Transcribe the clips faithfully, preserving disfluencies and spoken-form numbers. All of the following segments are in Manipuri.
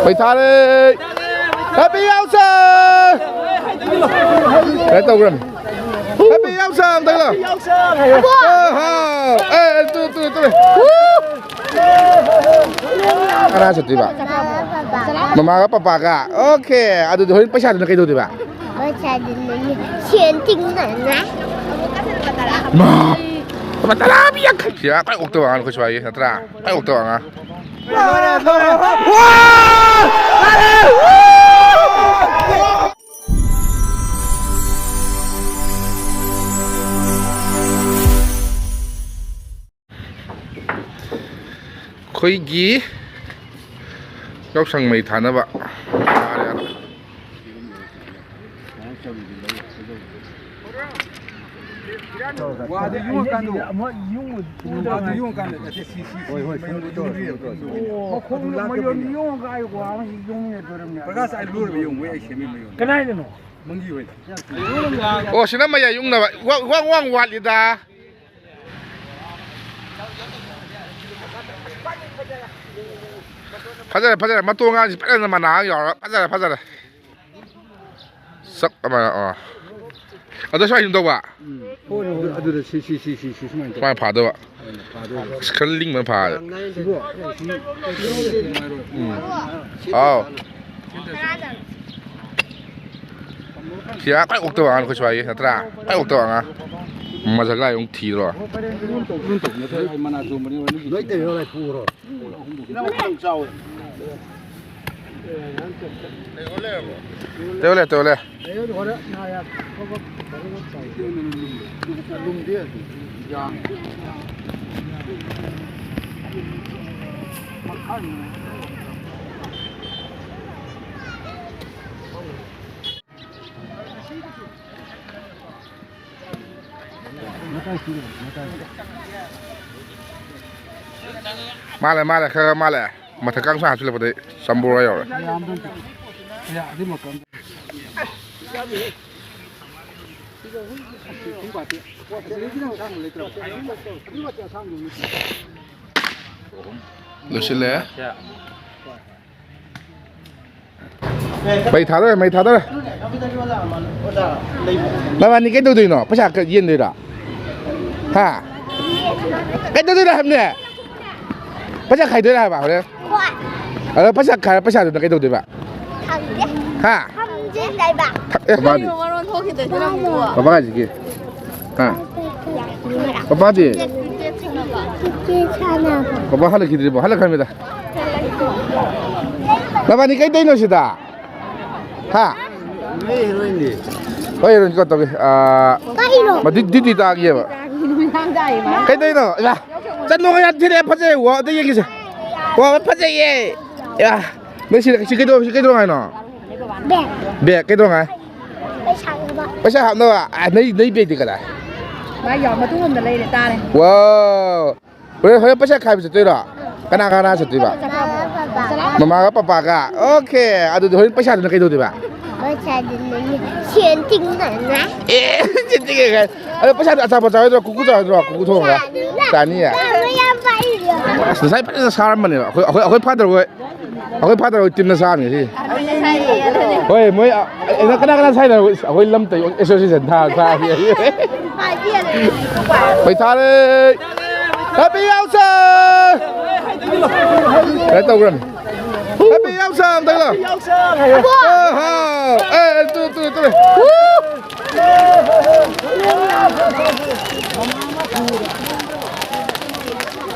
ꯃꯩ ꯊꯥꯔꯦ꯫ Happy ꯌꯥꯎꯁꯪ! ꯀꯩꯅꯣ ꯇꯧꯈ꯭ꯔꯃꯤ꯫ Happy ꯌꯥꯎꯁꯪ! ꯇꯧꯔꯣ꯫ ꯑꯍꯥ! ꯑꯦ, ꯑꯦ, ꯇꯨ, ꯇꯨ, ꯇꯨ꯫ ꯀꯅꯥ ꯆꯠꯇꯣꯏꯕ? ꯃꯃꯥꯒ ꯄꯄꯥꯒ? Okay꯫ ꯑꯗꯨꯗꯤ ꯍꯣꯔꯦꯟ ꯄꯩꯁꯥꯗꯨꯅ ꯀꯩꯗꯧꯗꯣꯏꯕ? ꯄꯩꯁꯥꯗꯨꯅꯅꯦ ꯁꯦꯟ ꯇꯤꯡꯅꯅ꯫ ꯃꯥ! ꯂꯨꯄꯥ ꯇꯔꯥ ꯄꯤ ꯌꯥꯡꯈꯩ꯫ ꯁꯤ ꯈ꯭ꯋꯥꯏ ꯑꯣꯛꯇꯕ ꯑꯉꯥꯡ ꯑꯩꯈꯣꯏ ꯁ꯭ꯋꯥꯏꯒꯤ ꯅꯠꯇ꯭ꯔꯥ? ꯈ꯭ꯋꯥꯏ ꯑꯣꯛꯇꯕ ꯑꯉꯥꯡ꯫ ꯑꯩꯈꯣꯏꯒꯤ ꯌꯥꯎꯁꯪ ꯃꯩ ꯊꯥꯅꯕ꯫ ꯋꯥꯗ ꯌꯨꯡꯉꯀꯥꯟꯗꯣ꯫ ꯋꯥꯗ ꯌꯨꯡꯉꯀꯥꯟꯗ ꯅꯠꯇꯦ, ꯁꯤ, ꯁꯤ, ꯁꯤ, ꯍꯣꯏ, ꯍꯣꯏ, ꯃꯌꯨꯝꯗꯣ ꯁꯨꯝ ꯇꯧꯔ, ꯌꯨꯡꯗ꯭ꯔꯤꯕ꯫ ꯁꯨꯝ ꯇꯧꯔ꯫ ꯃꯈꯣꯡꯗꯣ ꯃꯌꯨꯝ ꯌꯨꯡꯉꯒ ꯑꯩ ꯋꯥ ꯑꯃ ꯌꯨꯡꯉꯦ ꯇꯧꯔꯝꯃꯦ꯫ ꯄ꯭ꯔꯀꯥꯁ, ꯑꯩ ꯂꯣꯏꯔꯕ ꯌꯦꯡꯉꯨ, ꯑꯩ ꯁꯦꯝꯃꯤ ꯃꯌꯨꯝ꯫ ꯀꯅꯥꯏꯗꯅꯣ? ꯃꯪꯒꯤ ꯍꯣꯏ꯫ ꯑꯣ, ꯁꯤꯅ ꯃꯌꯥꯏ ꯌꯨꯡꯅꯕ꯫ ꯋꯥ-, ꯋꯥꯡ, ꯋꯥꯡ ꯋꯥꯠꯂꯤꯗ꯫ ꯐꯖꯔꯦ, ꯐꯖꯔꯦ꯫ ꯃꯇꯣꯟꯒꯁꯤ ꯐꯖꯅ ꯃꯅꯥ ꯌꯥꯎꯔ ꯐꯖꯔꯦ, ꯐꯖꯔꯦ꯫ ꯆꯞ ꯑꯃ, ꯑꯣ꯫ ꯑꯗꯣ ꯁꯨꯃꯥꯏꯅ ꯁꯨꯝ ꯇꯧꯕ? ꯎꯝ꯫ ꯍꯣꯏ, ꯍꯣꯏ, ꯍꯣꯏ꯫ ꯑꯗꯨꯗ ꯁꯤ, ꯁꯤ, ꯁꯤ, ꯁꯤ, ꯁꯤ ꯁꯨꯃꯥꯏꯅ ꯇꯧꯕ꯫ ꯁꯨꯃꯥꯏꯅ ꯐꯥꯗꯧꯕ꯫ ꯐꯥꯗꯧꯕ꯫ ꯑꯁ, ꯈꯔ ꯂꯤꯡꯕꯅ ꯐꯥꯔꯦ꯫ ꯁꯤꯕꯣ? ꯁꯤ, ꯁꯤ, ꯁꯤ꯫ ꯎꯝ꯫ ꯑꯥꯎ꯫ ꯁꯤ ꯈ꯭ꯋꯥꯏ ꯑꯣꯛꯇꯕ ꯑꯉꯥꯡ ꯑꯩꯈꯣꯏ ꯁ꯭ꯋꯥꯏꯒꯤ ꯅꯠꯇ꯭ꯔꯥ? ꯈ꯭ꯋꯥꯏ ꯑꯣꯛꯇꯕ ꯑꯉꯥꯡ꯫ ꯃꯁꯛ ꯂꯥꯏ ꯑꯃꯨꯛ ꯊꯤꯗ꯭ꯔꯣ? ꯂꯣꯏ ꯇꯩꯔꯣ, ꯂꯥꯏ ꯄꯨꯔꯣ꯫ ꯇꯧꯂꯦ, ꯇꯧꯂꯦ꯫ ꯃꯥꯜꯂꯦ, ꯃꯥꯜꯂꯦ, ꯈꯔ ꯈꯔ ꯃꯥꯜꯂꯦ꯫ ꯃꯊꯛ ꯀꯥꯡ ꯁꯥ ꯍꯥꯞꯆꯤꯜꯂꯛꯄꯗꯩ ꯆꯝꯕꯣꯔ ꯌꯥꯎꯔꯦ꯫ ꯂꯣꯏꯁꯤꯜꯂꯦ꯫ ꯃꯩ ꯊꯥꯗꯣꯔꯦ, ꯃꯩ ꯊꯥꯗꯣꯔꯦ꯫ ꯅꯕꯥꯅꯤ ꯀꯩꯗꯧꯗꯣꯏꯅꯣ? ꯄꯩꯁꯥ ꯀ-, ꯌꯦꯟꯗꯣꯏꯔꯣ? ꯍꯥ? ꯀꯩꯗꯧꯗꯣꯏꯅꯣ ꯍꯥꯏꯕꯅꯦ? ꯄꯩꯁꯥ ꯈꯥꯏꯗꯣꯏꯔꯥ ꯍꯥꯏꯕ ꯍꯣꯔꯦꯟ? ꯍꯣꯏ꯫ ꯑꯗꯣ ꯄꯩꯁꯥ ꯈꯥꯏꯔ ꯄꯩꯁꯥꯗꯨꯅ ꯀꯩꯗꯧꯗꯣꯏꯕ? ꯈꯪꯗꯦ꯫ ꯍꯥ? ꯈꯪꯗꯦ ꯂꯩꯕ꯫ ꯊ-, ꯑꯦ, ꯃꯥꯗꯤ? ꯀꯔꯤꯅꯣ ꯃꯔꯣꯟ ꯊꯣꯛꯈꯤꯗꯣꯏꯁꯤꯅ ꯑꯃꯨꯛ? ꯕꯕꯥ ꯍꯥꯏꯁꯤꯒꯤ꯫ ꯍꯥ? ꯄꯄꯥꯗꯤ? ꯀ꯭ꯔꯤꯀꯦꯠ ꯁꯥꯟꯅꯕ꯫ ꯄꯄꯥ ꯍꯜꯂꯛꯈꯤꯗ꯭ꯔꯤꯕꯣ? ꯍꯜꯂꯛꯈ꯭ꯔꯃꯤꯗ꯫ ꯅꯕꯥꯅꯤ ꯀꯩ ꯇꯧꯔꯤꯅꯣ ꯁꯤꯗ? ꯍꯥ? ꯍꯣꯏ, ꯍꯦꯔꯣꯏꯟ ꯀꯩꯅꯣ ꯇꯧꯒꯦ꯫ ꯑꯥ, ꯀꯩꯅꯣ? ꯃꯗꯨ ꯗ꯭ꯌꯨꯇꯤ ꯇꯥꯈꯤꯑꯕ꯫ ꯀꯩ ꯇꯧꯔꯤꯅꯣ? ꯏꯃꯥ, ꯆꯠꯅꯣ, ꯌꯥꯝ ꯊꯤꯔꯛꯑꯦ, ꯐꯖꯩ꯫ ꯋꯥ, ꯑꯝꯇ ꯌꯦꯡꯒꯦꯁꯦ꯫ ꯋꯥ, ꯐꯖꯩꯌꯦ꯫ ꯌꯥ, ꯅꯪ ꯁꯤ, ꯁꯤ ꯀꯩꯗꯧ-, ꯁꯤ ꯀꯩꯗꯧꯉꯥꯏꯅꯣ? ꯕꯦꯛ꯫ ꯕꯦꯛ ꯀꯩꯗꯧꯉꯥꯏ? ꯄꯩꯁꯥ ꯍꯥꯞꯅꯕ꯫ ꯄꯩꯁꯥ ꯍꯥꯞꯅꯕ? ꯑ, ꯅꯩ, ꯅꯩ ꯕꯦꯛꯇꯤ ꯀꯗꯥꯏ? ꯃꯥ ꯌꯥꯎ-, ꯃꯇꯨꯡꯂꯣꯝꯗ ꯂꯩꯔꯦ, ꯇꯥꯔꯦ꯫ ꯋꯥꯎ꯫ ꯍꯣꯔꯦꯟ, ꯍꯣꯔꯦꯟ ꯄꯩꯁꯥ ꯈꯥꯏꯕ ꯆꯠꯇꯣꯏꯔꯣ? ꯀꯅꯥ ꯀꯅꯥ ꯆꯠꯇꯣꯏꯕ? ꯃꯃꯥꯒ ꯄꯄꯥꯒ? ꯃꯃꯥꯒ ꯄꯄꯥꯒ? ꯑꯣꯀꯦ꯫ ꯑꯗꯨꯗꯤ ꯍꯣꯔꯦꯟ ꯄꯩꯁꯥꯗꯨꯅ ꯀꯩꯗꯧꯗꯣꯏꯕ? ꯄꯩꯁꯥꯗꯨꯅꯅꯦ ꯁꯦꯟ ꯇꯤꯡꯅꯉꯥꯏ꯫ ꯑꯦ, ꯁꯦꯟ ꯇꯤꯡꯅꯉꯥꯏ꯫ ꯑꯗꯣ ꯄꯩꯁꯥꯗꯣ ꯑꯆꯥꯄꯣꯠ ꯆꯥꯔꯣꯏꯗ꯭ꯔꯣ? ꯀꯨꯀꯨ ꯆꯥꯔꯣꯏꯗ꯭ꯔꯣ? ꯀꯨꯀꯨ ꯊꯣꯡꯉꯒ? ꯆꯥꯅꯤ꯫ ꯆꯥꯅꯤꯌꯦ? ꯆꯥꯕ ꯌꯥꯝ ꯄꯥꯏꯔꯤꯌꯣ꯫ ꯑꯁ, ꯉꯁꯥꯏ ꯐꯖꯅ ꯁꯥꯔꯝꯕꯅꯦꯕ꯫ ꯑꯩꯈꯣꯏ, ꯑꯩꯈꯣꯏ, ꯑꯩꯈꯣꯏ ꯐꯥꯗꯔ ꯍꯣꯏ꯫ ꯑꯩꯈꯣꯏ ꯐꯥꯗꯔ ꯍꯣꯏ ꯇꯤꯝꯅ ꯁꯥꯕꯅꯤ ꯁꯤ꯫ ꯍꯣꯏ, ꯃꯣꯏ, ꯑ, ꯑ, ꯀꯅꯥ ꯀꯅꯥ ꯁꯥꯏꯅꯣ? ꯑꯩꯈꯣꯏ ꯂꯝꯇꯩ ꯑꯦꯁꯣꯁꯤꯌꯦꯁꯟ ꯊꯥ-, ꯁꯥꯕꯅꯤ꯫ ꯃꯩ ꯊꯥꯔꯦ꯫ Happy Yaosang! ꯀꯩꯅꯣ ꯇꯧꯈ꯭ꯔꯃꯤ꯫ Happy Yaosang! ꯇꯧꯔꯣ꯫ ꯑꯍꯥ! ꯑꯦ, ꯑꯦ, ꯇꯨ, ꯇꯨ, ꯇꯨ꯫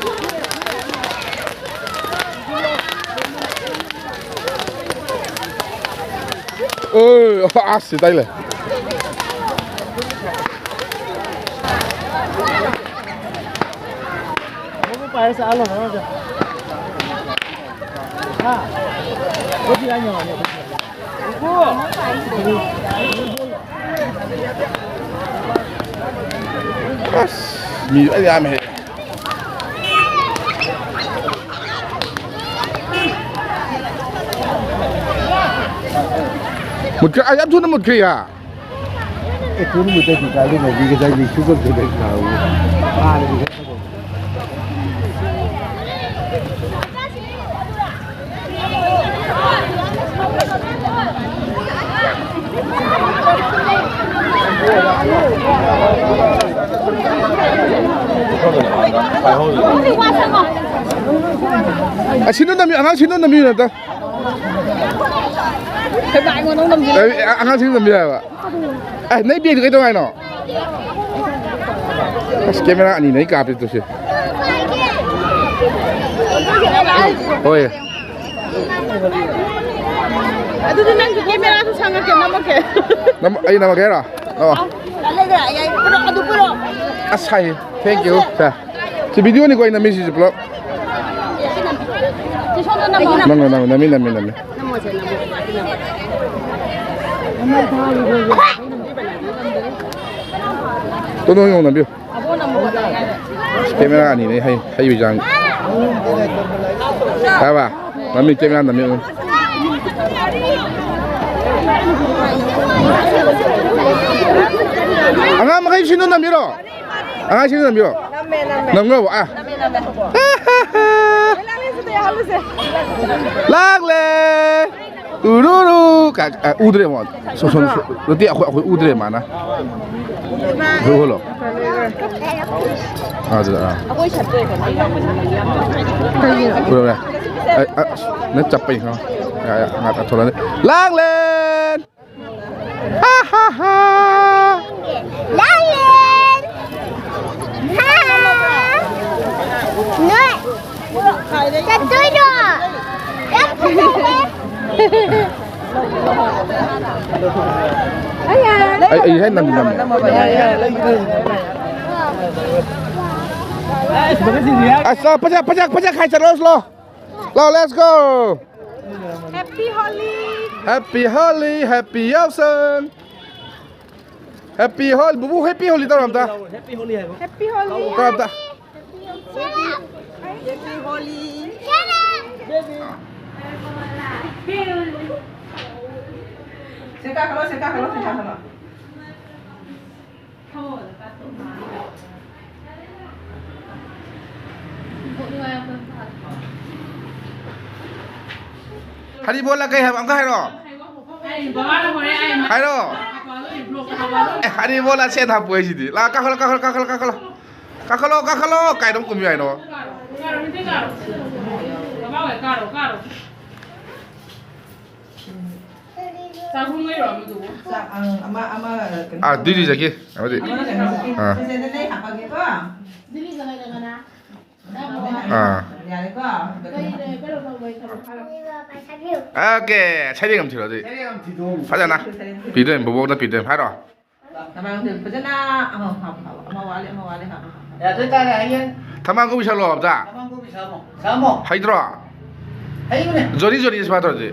Ôi, ác xì tay lệ. ꯑꯁ, ꯃꯤ ꯂꯣꯏ ꯌꯥꯝꯃꯦꯍꯦ꯫ ꯃꯨꯠꯈ꯭ꯔꯦ, ꯑ, ꯌꯥꯝ ꯊꯨꯅ ꯃꯨꯠꯈ꯭ꯔꯦ, ꯌꯥ꯫ ꯑꯦ, ꯊꯨꯅ ꯃꯨꯠꯇꯗꯤ ꯀꯥꯏꯗꯩ ꯉꯁꯤ ꯉꯁꯥꯏꯗꯤ ꯁꯨꯡꯀꯞ ꯊꯨꯗꯦꯛ ꯊꯥꯕꯕꯨ꯫ ꯍꯥꯟꯅꯗꯤ ꯈꯔ ꯐꯖꯕ꯫ ꯑ, ꯁꯤꯟꯗꯨ ꯅꯝꯕꯤꯌꯨ, ꯑꯉꯥꯡ ꯁꯤꯟꯗꯨ ꯅꯝꯕꯤꯌꯨ ꯑꯝꯇ꯫ ꯑꯦ, ꯑꯉꯥꯡꯁꯤꯡ ꯅꯝꯕꯤꯌꯨ ꯍꯥꯏꯕ꯫ ꯑꯦ, ꯅꯪ ꯕꯦꯒꯇꯨ ꯀꯩꯗꯧꯉꯥꯏꯅꯣ? ꯑꯁ, ꯀꯦꯃꯦꯔꯥ ꯑꯅꯤꯅꯦ ꯑꯩ ꯀꯥꯞꯄꯤ ꯇꯧꯁꯦ꯫ ꯍꯣꯏ꯫ ꯑꯗꯨꯗꯤ ꯅꯪꯒꯤ ꯀꯦꯃꯦꯔꯥꯁꯨ ꯁꯪꯉꯛꯀꯦ, ꯅꯝꯃꯛꯀꯦ꯫ ꯅꯝ-, ꯑꯩ ꯅꯝꯃꯛꯀꯦ ꯍꯥꯏꯔꯣ? ꯂꯥꯛꯑꯣ꯫ ꯂꯩꯈ꯭ꯔꯦ, ꯌꯥꯏ, ꯄꯨꯔꯛꯑꯣ, ꯑꯗꯨ ꯄꯨꯔꯛꯑꯣ꯫ ꯑꯁ, ꯍꯥꯏ꯫ Thank you, sir꯫ ꯁꯤ ꯚꯤꯗꯤꯑꯣꯅꯤꯀꯣ ꯑꯩꯅ ꯅꯝꯃꯤꯁꯤꯁꯨ ꯄꯨꯂꯞ꯫ ꯁꯤ ꯁꯣꯝꯗ ꯅꯝꯃꯣ꯫ ꯅꯝꯃꯣ, ꯅꯝꯃꯣ, ꯅꯝꯃꯤ, ꯅꯝꯃꯤ, ꯅꯝꯃꯤ꯫ ꯅꯝꯃꯣꯁꯦ, ꯅꯝꯃꯣ꯫ ꯇꯣ, ꯅꯣꯏ ꯌꯦꯡꯉꯣ, ꯅꯝꯕꯤꯌꯨ꯫ ꯀꯦꯃꯦꯔꯥ ꯑꯅꯤꯅꯦ ꯍꯩ-, ꯍꯩꯕꯩ ꯆꯥꯡ꯫ ꯍꯥꯏꯕ? ꯅꯝꯃꯤ, ꯀꯦꯃꯦꯔꯥ ꯅꯝꯃꯤ꯫ ꯑꯉꯥꯡ ꯃꯈꯩ ꯁꯤꯟꯗꯨ ꯅꯝꯕꯤꯔꯣ꯫ ꯑꯉꯥꯡꯁꯤꯡꯗꯨ ꯅꯝꯕꯤꯔꯣ꯫ ꯅꯝꯃꯦ, ꯅꯝꯃꯦ꯫ ꯅꯝꯈ꯭ꯔꯕꯣ? ꯑꯥ꯫ ꯅꯝꯃꯦ, ꯅꯝꯃꯦ꯫ ꯂꯥꯛꯂꯦ꯫ ꯇꯨꯔꯨꯔꯨ꯫ ꯀ-, ꯑ, ꯎꯗ꯭ꯔꯦ ꯃꯣ꯫ ꯁꯣ-, ꯁꯣ-, ꯁꯣ-, ꯅꯠꯇꯦ, ꯑꯩꯈꯣꯏ, ꯑꯩꯈꯣꯏ ꯎꯗ꯭ꯔꯦ ꯃꯥꯅ꯫ ꯍꯣ-, ꯍꯣꯂꯣ꯫ ꯑꯥ, ꯑꯗꯨꯗ, ꯑꯥ꯫ ꯎꯔꯦ, ꯎꯔꯦ꯫ ꯑ, ꯑ, ꯅ ꯆꯞꯄꯩ, ꯍꯣ꯫ ꯌꯥ, ꯌꯥ, ꯉꯥꯛ ꯊꯣꯛꯂꯛꯑꯅꯤ꯫ ꯂꯥꯡꯂꯦꯟ! ꯍꯥ, ꯍꯥ, ꯍꯥ! ꯂꯥꯡꯂꯦꯟ! ꯍꯥ! ꯅꯣꯏ ꯆꯠꯇꯣꯏꯔꯣ? ꯌꯥꯝ ꯐꯖꯔꯦ꯫ ꯑꯩ, ꯑꯩ ꯍꯦꯛ ꯅꯝ-, ꯅꯝꯃꯦ꯫ ꯑꯁ, ꯄꯖꯥ, ꯄꯖꯥ, ꯄꯖꯥ ꯈꯥꯏ ꯆꯠꯂꯣ, ꯂꯥꯎ, let's go! Happy Holi! Happy Holi, happy Yaosen! Happy Holi, ꯕꯨꯕꯨ, happy Holi ꯇꯧꯔꯣ ꯑꯝꯇ꯫ Happy Holi ꯍꯥꯏꯕ꯫ Happy Holi! ꯇꯧꯔꯣ ꯑꯝꯇ꯫ Happy Holi! ꯁꯦ ꯀꯥꯈꯠꯂꯣ, ꯁꯦ ꯀꯥꯈꯠꯂꯣ, ꯁꯦ ꯀꯥꯈꯠꯂꯣ꯫ ꯍꯔꯤꯕꯣꯂꯥ ꯀꯩ ꯍꯥꯏꯕ? ꯑꯃꯨꯛꯀ ꯍꯥꯏꯔꯣ꯫ ꯍꯥꯏꯔꯣ꯫ ꯑꯦ, ꯍꯔꯤꯕꯣꯂꯥ ꯁꯦꯠ ꯍꯥꯞꯄꯨ ꯍꯥꯏꯁꯤꯗꯤ꯫ ꯂꯥꯛ, ꯀꯥꯈꯠꯂꯣ, ꯀꯥꯈꯠꯂꯣ, ꯀꯥꯈꯠꯂꯣ, ꯀꯥꯈꯠꯂꯣ꯫ ꯀꯥꯈꯠꯂꯣ, ꯀꯥꯈꯠꯂꯣ! ꯀꯥꯏꯗ ꯑꯃꯨꯛ ꯀꯨꯝꯃꯤ ꯍꯥꯏꯅꯣ? ꯀꯥꯔꯣ, ꯅꯠꯇꯦ, ꯀꯥꯔꯣ꯫ ꯃꯃꯥ ꯍꯣꯏ ꯀꯥꯔꯣ, ꯀꯥꯔꯣ꯫ ꯆꯥꯛꯍꯨꯝ ꯂꯩꯔꯣ ꯑꯃꯗꯨꯕꯨ? ꯆꯥꯛ, ꯑꯪ, ꯑꯃ, ꯑꯃ, ꯀꯩꯅꯣ ꯑꯥ, ꯇꯧꯔꯦ꯫ ꯗꯤꯗꯤ ꯆꯠꯈꯤ꯫ ꯑꯃꯗꯤ꯫ ꯑꯃꯅ ꯀꯩꯅꯣ ꯆꯠꯈꯤ꯫ ꯑꯥ꯫ ꯁꯦ, ꯁꯦ, ꯅꯦ, ꯅꯦ, ꯍꯥꯞꯄꯒꯦꯀꯣ꯫ ꯑꯥ꯫ ꯌꯥꯔꯦꯀꯣ? ꯑꯣꯀꯦ, ꯁꯩꯔꯦꯡ ꯑꯃ ꯊꯤꯔꯣ ꯑꯗꯨꯗꯤ꯫ ꯁꯩꯔꯦꯡ ꯑꯃ ꯊꯤꯗꯣꯛꯑꯣ꯫ ꯐꯖꯅ꯫ ꯁꯩꯔꯦꯡ ꯊꯤꯗꯣꯛꯑꯣ꯫ ꯄꯤꯗꯣꯏꯅꯦ, ꯕꯣꯕꯣꯛꯅ ꯄꯤꯗꯣꯏꯅꯦ꯫ ꯍꯥꯏꯔꯣ꯫ ꯅꯃꯥꯡꯗ ꯐꯖꯅ ꯑꯃ ꯍꯥꯞꯄꯣ, ꯍꯥꯞꯄꯣ꯫ ꯑꯃ ꯋꯥꯠꯂꯤ, ꯑꯃ ꯋꯥꯠꯂꯤ, ꯍꯥꯞꯄꯣ, ꯍꯥꯞꯄꯣ꯫ ꯌꯥꯗꯣꯏ ꯇꯥꯔꯦ, ꯍꯌꯦꯡ꯫ ꯊꯃꯥꯡ ꯀꯣꯕꯤ ꯁꯥꯠꯂꯣ ꯍꯥꯏꯕꯗ? ꯊꯃꯥꯡ ꯀꯣꯕꯤ ꯁꯥꯠꯂꯣ꯫ ꯁꯥꯠꯂꯣ꯫ ꯍꯩꯇ꯭ꯔꯣ? ꯍꯩꯕꯅꯦ꯫ ꯖꯣꯅꯤ, ꯖꯣꯅꯤ ꯁꯨꯃꯥꯏꯅ ꯇꯧꯔꯗꯤ꯫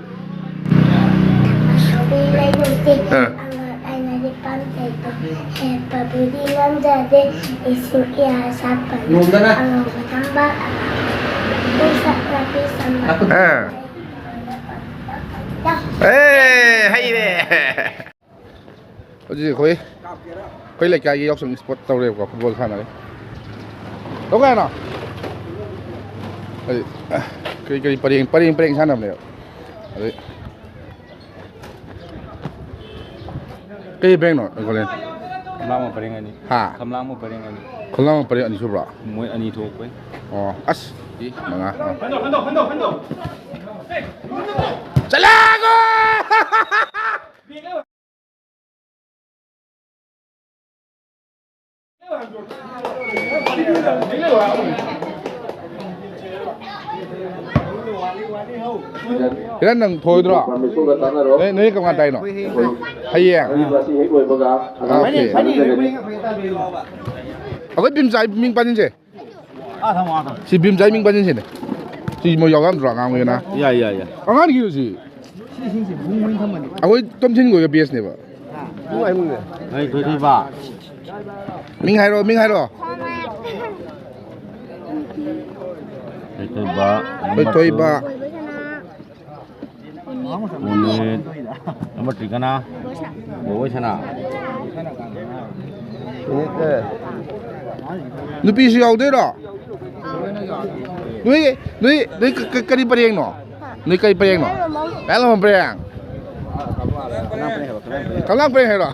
ꯍꯥꯏꯕꯤ ꯂꯩꯅꯨꯡꯁꯤ, ꯑꯥ꯫ ꯑꯉꯥꯡ ꯑꯩꯅꯗꯤ ꯄꯥꯝꯖꯩꯗꯣ꯫ ꯍꯦꯛꯄꯕꯨꯗꯤ ꯉꯝꯖꯗꯦ, ꯏꯁꯤꯡ ꯏꯌꯥ ꯁꯥꯠꯄꯅ꯫ ꯅꯣꯡꯗꯅ꯫ ꯑꯉꯧꯕ ꯊꯝꯕꯥꯜ ꯑꯃ꯫ ꯄꯣꯡꯁꯛ ꯅꯥꯄꯤ ꯁꯝꯕ꯫ ꯑꯥ꯫ ꯑꯦ, ꯍꯩꯔꯦ꯫ ꯍꯧꯖꯤꯛ ꯑꯩꯈꯣꯏ, ꯑꯩꯈꯣꯏ ꯂꯩꯀꯥꯏꯒꯤ ꯌꯥꯎꯁꯪ ꯏꯁꯄꯣꯔꯠ ꯇꯧꯔꯦꯕꯀꯣ, ꯐꯨꯠꯕꯣꯜ ꯁꯥꯟꯅꯔꯦ꯫ ꯇꯧ ꯀꯥꯏꯅꯣ? ꯍꯧꯖꯤꯛ, ꯀꯔꯤ ꯀꯔꯤ ꯄꯔꯦꯡ, ꯄꯔꯦꯡ ꯄꯔꯦꯡ ꯁꯥꯟꯅꯕꯅꯦꯕ꯫ ꯑꯗꯩ, ꯀꯩ ꯄꯔꯦꯡꯅꯣ, ꯒꯣꯂꯦꯟ? ꯈꯝꯂꯥꯡꯕ ꯄꯔꯦꯡ ꯑꯅꯤ꯫ ꯍꯥ? ꯈꯝꯂꯥꯡꯕ ꯄꯔꯦꯡ ꯑꯅꯤ꯫ ꯈꯝꯂꯥꯡꯕ ꯄꯔꯦꯡ ꯑꯅꯤ ꯁꯨꯕ꯭ꯔꯣ? ꯃꯣꯏ ꯑꯅꯤ ꯊꯣꯛꯄꯩ꯫ ꯑꯣ, ꯑꯁ, ꯁꯤ ꯃꯉꯥ꯫ ꯍꯟꯗꯣ, ꯍꯟꯗꯣ, ꯍꯟꯗꯣ, ꯍꯟꯗꯣ꯫ ꯆꯠꯂꯣ! ꯀꯤꯔꯟ, ꯅꯪ ꯊꯣꯛꯑꯣꯏꯗ꯭ꯔꯣ? ꯅꯣꯏ, ꯅꯣꯏ ꯀꯔꯝ ꯀꯥꯟ ꯇꯥꯏꯅꯣ? ꯍꯌꯦꯡ? ꯑꯥ, ꯑꯣꯀꯦ꯫ ꯑꯩꯈꯣꯏ ꯕꯤꯝꯆꯥꯏ ꯃꯤꯡ ꯄꯥꯟꯁꯤꯟꯁꯦ꯫ ꯑꯥ, ꯊꯝꯃꯣ, ꯑꯥ, ꯊꯝꯃꯣ꯫ ꯁꯤ ꯕꯤꯝꯆꯥꯏ ꯃꯤꯡ ꯄꯥꯟꯁꯤꯟꯁꯤꯅꯦ꯫ ꯁꯤ ꯃꯣꯏ ꯌꯥꯎꯔꯝꯗ꯭ꯔꯣ ꯑꯉꯥꯡ ꯑꯣꯏꯒꯅ? ꯌꯥꯏ, ꯌꯥꯏ, ꯌꯥꯏ꯫ ꯑꯉꯥꯡꯒꯤꯔꯣ ꯁꯤ? ꯑꯩꯈꯣꯏ ꯇꯣꯝꯊꯤꯟꯈꯣꯏꯒ ꯕꯦꯁꯅꯦꯕ꯫ ꯑꯩ ꯊꯣꯏꯊꯣꯏꯕ꯫ ꯃꯤꯡ ꯍꯥꯏꯔꯣ, ꯃꯤꯡ ꯍꯥꯏꯔꯣ꯫ ꯊꯣꯏꯊꯣꯏꯕ꯫ ꯊꯣꯏꯊꯣꯏꯕ꯫ ꯃꯨꯅꯤꯠ꯫ ꯅꯝꯕꯔ ꯇ꯭ꯔꯤ ꯀꯅꯥ? ꯕꯣꯕꯣꯏ ꯁꯅꯥ꯫ ꯅꯨꯄꯤꯁꯨ ꯌꯥꯎꯗꯣꯏꯔꯣ? ꯅꯣꯏ, ꯅꯣꯏ, ꯅꯣꯏ ꯀ-, ꯀ-, ꯀꯔꯤ ꯄꯔꯦꯡꯅꯣ? ꯅꯣꯏ ꯀꯔꯤ ꯄꯔꯦꯡꯅꯣ? ꯃꯌꯥꯝ ꯂꯝꯕꯝ ꯄꯔꯦꯡ? ꯀꯪꯂꯥ ꯄꯔꯦꯡ ꯍꯥꯏꯔꯣ?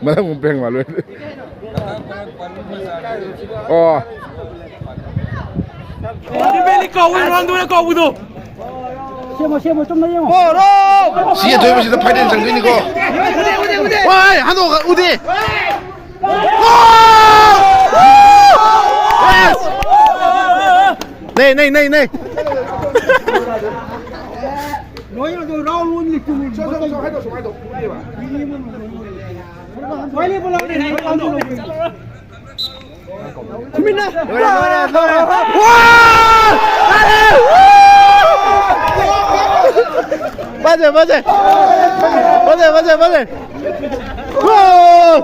ꯃꯌꯥꯝ ꯂꯝꯕꯝ ꯄꯔꯦꯡ ꯃꯥꯜꯂꯨꯔꯦ꯫ ꯑꯣ꯫ ꯗꯤꯕꯦꯂꯤ ꯀꯥꯎꯕꯗꯣ, ꯔꯣꯅꯥꯜꯗꯣꯅ ꯀꯥꯎꯕꯗꯣ꯫ ꯁꯦꯝꯃꯣ, ꯁꯦꯝꯃꯣ, ꯆꯨꯝꯅ ꯌꯦꯡꯉꯣ꯫ ꯁꯤ ꯑꯊꯣꯏꯕꯁꯤꯗ ꯐꯥꯏꯅꯦꯜ ꯆꯪꯗꯣꯏꯅꯤꯀꯣ꯫ ꯋꯥꯏ, ꯍꯟꯗꯣꯛ ꯎꯗꯦ꯫ ꯒꯣꯜ! ꯌꯦꯁ! ꯅꯩ, ꯅꯩ, ꯅꯩ, ꯅꯩ꯫ ꯂꯣꯏ ꯑꯗꯨ ꯔꯥꯎꯟ ꯑꯣꯟꯂꯤ ꯇꯨ꯫ ꯁꯣ, ꯁꯣ, ꯁꯣ, ꯍꯥꯏꯗꯣꯛ, ꯁꯣ, ꯍꯥꯏꯗꯣꯛ꯫ ꯎꯗꯦꯕ꯫ ꯚꯣꯂꯤꯕꯣꯜ ꯂꯧꯔꯦ, ꯚꯣꯂꯤꯕꯣꯜ ꯂꯧꯔꯦ꯫ ꯈꯨꯃꯤꯟꯅ! ꯂꯣꯏꯔꯦ, ꯂꯣꯏꯔꯦ, ꯂꯣꯏꯔꯦ! ꯋꯥ! ꯐꯖꯩ, ꯐꯖꯩ! ꯐꯖꯩ, ꯐꯖꯩ, ꯐꯖꯩ! ꯒꯣꯜ!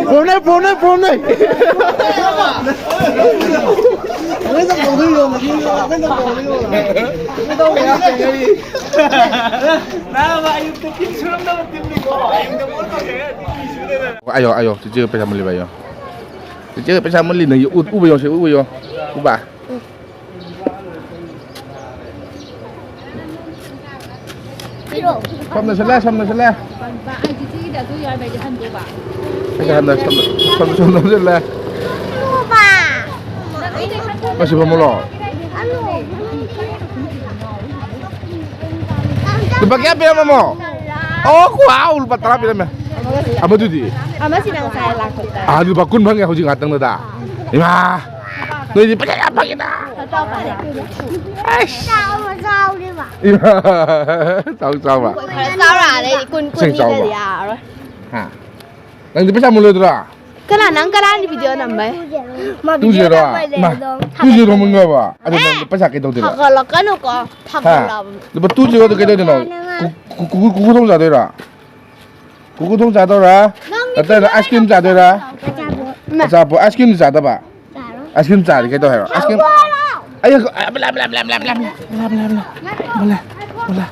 ꯄꯣꯝꯅꯩ, ꯄꯣꯝꯅꯩ, ꯄꯣꯝꯅꯩ! ꯅꯥꯕ, ꯑꯌꯨꯛꯇ ꯇꯤꯝ ꯁꯨꯔꯝꯗꯕ ꯇꯤꯝꯅꯤꯀꯣ꯫ ꯑꯌꯨꯛꯇ ꯕꯣꯜ ꯐꯪꯉꯦ, ꯇꯤꯝ ꯁꯨꯗꯅ꯫ ꯑꯌꯣ, ꯑꯌꯣ, ꯆꯤꯆꯦꯒ ꯄꯩꯁꯥ ꯃꯨꯜꯂꯤꯕ, ꯑꯌꯣ꯫ ꯆꯤꯆꯦꯒ ꯄꯩꯁꯥ ꯃꯨꯜꯂꯤ, ꯅꯪ ꯎ-, ꯎꯕ ꯌꯣꯁꯦ, ꯎꯕ ꯌꯣ꯫ ꯎꯕ꯫ ꯁꯝꯅ ꯁꯜꯂꯦ, ꯁꯝꯅ ꯁꯜꯂꯦ꯫ ꯑꯩ ꯆꯤꯆꯦꯒꯤꯗ ꯑꯗꯨ ꯌꯥꯎꯔꯕ ꯑꯩꯗꯤ ꯍꯟꯗꯣꯏꯕ꯫ ꯑꯩꯁꯨ ꯍꯟꯗꯣꯏ, ꯁꯝꯅ, ꯁꯝꯅ, ꯁꯝꯅ ꯁꯜꯂꯦ꯫ ꯎꯕ꯫ ꯃꯁꯤ ꯐꯝꯃꯨꯂꯣ꯫ ꯂꯨꯄꯥ ꯀꯌꯥ ꯄꯤꯔꯝꯃꯃꯣ? ꯑꯣ, ꯈꯨꯍꯥꯎ, ꯂꯨꯄꯥ ꯇꯔꯥ ꯄꯤꯔꯝꯃꯦ꯫ ꯑꯃꯗꯨꯗꯤ? ꯑꯃꯁꯤꯅ ꯉꯁꯥꯏ ꯂꯥꯛꯄꯗ꯫ ꯑꯥ, ꯂꯨꯄꯥ ꯀꯨꯟ ꯐꯪꯉꯦ ꯍꯧꯖꯤꯛ ꯉꯥꯛꯇꯪꯗꯨꯗ꯫ ꯏꯃꯥ! ꯅꯣꯏꯗꯤ ꯄꯩꯁꯥ ꯌꯥꯝ ꯐꯪꯉꯤꯗ꯫ ꯑꯩꯁ! ꯆꯥꯎꯕ ꯆꯥꯎꯔꯤꯕ꯫ ꯏꯃꯥ! ꯆꯥꯎ ꯆꯥꯎꯕ꯫ ꯈꯔ ꯆꯥꯎꯔꯛꯑꯗꯤ ꯀꯨꯟ, ꯏꯁꯤꯡ ꯆꯥꯎꯕ꯫ ꯀꯨꯟꯅꯤꯗꯗꯤ ꯌꯥꯔꯔꯣꯏ꯫ ꯍꯥ? ꯅꯪꯗꯤ ꯄꯩꯁꯥ ꯃꯨꯜꯂꯣꯏꯗ꯭ꯔꯣ? ꯀꯅꯥ, ꯅꯪ ꯀꯅꯥꯒꯤ ꯚꯤꯗꯤꯑꯣ ꯅꯝꯕꯩ? ꯃꯥ ꯇꯨ ꯚꯤꯗꯤꯑꯣ ꯖꯦꯔꯣ? ꯅꯝꯕꯩ ꯏꯃꯥ, ꯂꯩꯕꯗꯣ ꯇꯨ ꯖꯦꯔꯣ ꯊꯥꯒꯠꯂꯛꯀꯅꯨ꯫ ꯃꯨꯟꯈ꯭ꯔꯕꯣ? ꯑꯗꯨ ꯑꯦ! ꯅꯪ ꯂꯨꯄꯥ ꯄꯩꯁꯥ ꯀꯩ ꯇꯧꯗꯣꯏꯕ? ꯊꯥꯒꯠꯂꯛꯀꯅꯨꯀꯣ꯫ ꯍꯥ? ꯊꯥꯒꯠꯂꯛꯑꯕꯅꯤ꯫ ꯂꯨꯄꯥ ꯇꯨ ꯖꯦꯔꯣꯗꯣ ꯀꯩ ꯇꯧꯗꯣꯏꯅꯣ? ꯀꯨ-, ꯀꯨ-, ꯀꯨꯀꯨ ꯊꯣꯡ ꯆꯥꯗꯣꯏꯔꯣ? ꯀꯨꯀꯨ ꯊꯣꯡ ꯆꯥꯗꯣꯏꯔꯥ? ꯅꯪꯒꯤ ꯅꯠꯇ꯭ꯔꯒꯅ ꯚꯤꯗꯤꯑꯣ ꯑꯥꯏꯁ ꯀ꯭ꯔꯤꯝ ꯆꯥꯗꯣꯏꯔꯥ? ꯆꯥꯕ꯫ ꯑꯆꯥꯄꯣꯠ, ꯑꯥꯏꯁ ꯀ꯭ꯔꯤꯝꯗꯤ ꯆꯥꯗꯕ? ꯆꯥꯔꯣꯏ꯫ ꯑꯥꯏꯁ ꯀ꯭ꯔꯤꯝ ꯆꯥꯔꯗꯤ ꯀꯩ ꯇꯧ ꯍꯥꯏꯔꯣ? Ice cream. ꯆꯥꯔꯣꯏ꯫ ꯑꯩ ꯉꯥꯏꯈꯣ, ꯑ, ꯕꯂꯥ, ꯕꯂꯥ, ꯕꯂꯥ꯫ ꯃꯨꯜꯂꯦ, ꯃꯨꯜꯂꯦ꯫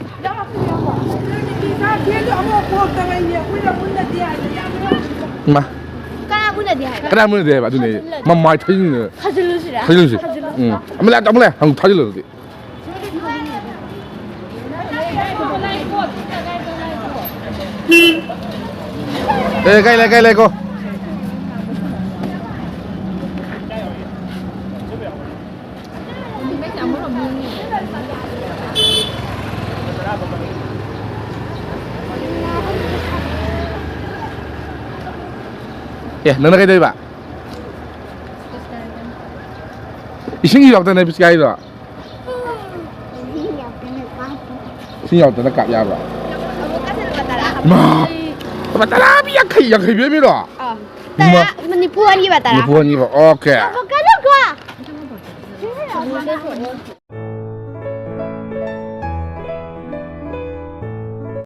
ꯏꯃꯥ꯫ ꯀꯅꯥ ꯃꯨꯟꯅꯗꯦ ꯍꯥꯏꯕ? ꯀꯅꯥ ꯃꯨꯟꯅꯗꯦ ꯍꯥꯏꯕ? ꯑꯗꯨꯅꯦ꯫ ꯊꯥꯖꯤꯜꯂꯗꯤ꯫ ꯃꯃꯥꯏ ꯊꯥꯖꯤꯜꯂꯨ꯫ ꯊꯥꯖꯤꯜꯂꯨꯁꯤꯔꯥ? ꯊꯥꯖꯤꯜꯂꯨꯁꯤ꯫ ꯊꯥꯖꯤꯜꯂꯨ꯫ ꯎꯝ꯫ ꯑꯃ ꯂꯥꯛ-, ꯑꯃ ꯂꯥꯛ-, ꯍꯪ ꯊꯥꯖꯤꯜꯂꯨ ꯑꯗꯨꯗꯤ꯫ ꯂꯩ, ꯀꯥꯏ ꯂꯩ, ꯀꯥꯏ ꯂꯩꯀꯣ꯫ ꯑꯦ, ꯅꯪꯅ ꯀꯩꯗꯧꯔꯤꯕ? ꯏꯁꯤꯡ ꯌꯥꯎꯗꯅ ꯄꯤꯁꯀꯥꯏꯗꯣ? ꯏꯁꯤꯡ ꯌꯥꯎꯗꯅ ꯀꯥꯞ ꯌꯥꯕ꯭ꯔꯥ? ꯃꯥ, ꯂꯨꯄꯥ ꯇꯔꯥ ꯄꯤ, ꯌꯥꯡꯈꯩ, ꯌꯥꯡꯈꯩ ꯄꯤꯔꯝꯃꯤꯔꯣ? ꯑꯥ꯫ ꯏꯃꯥ꯫ ꯇꯔꯥ, ꯅꯤꯐꯨ ꯍꯟꯈꯤꯕ ꯇꯔꯥ꯫ ꯅꯤꯐꯨ ꯍꯟꯈꯤꯕ, ꯑꯣꯀꯦ꯫ ꯑꯃꯨꯛꯀ ꯂꯧꯀꯣ꯫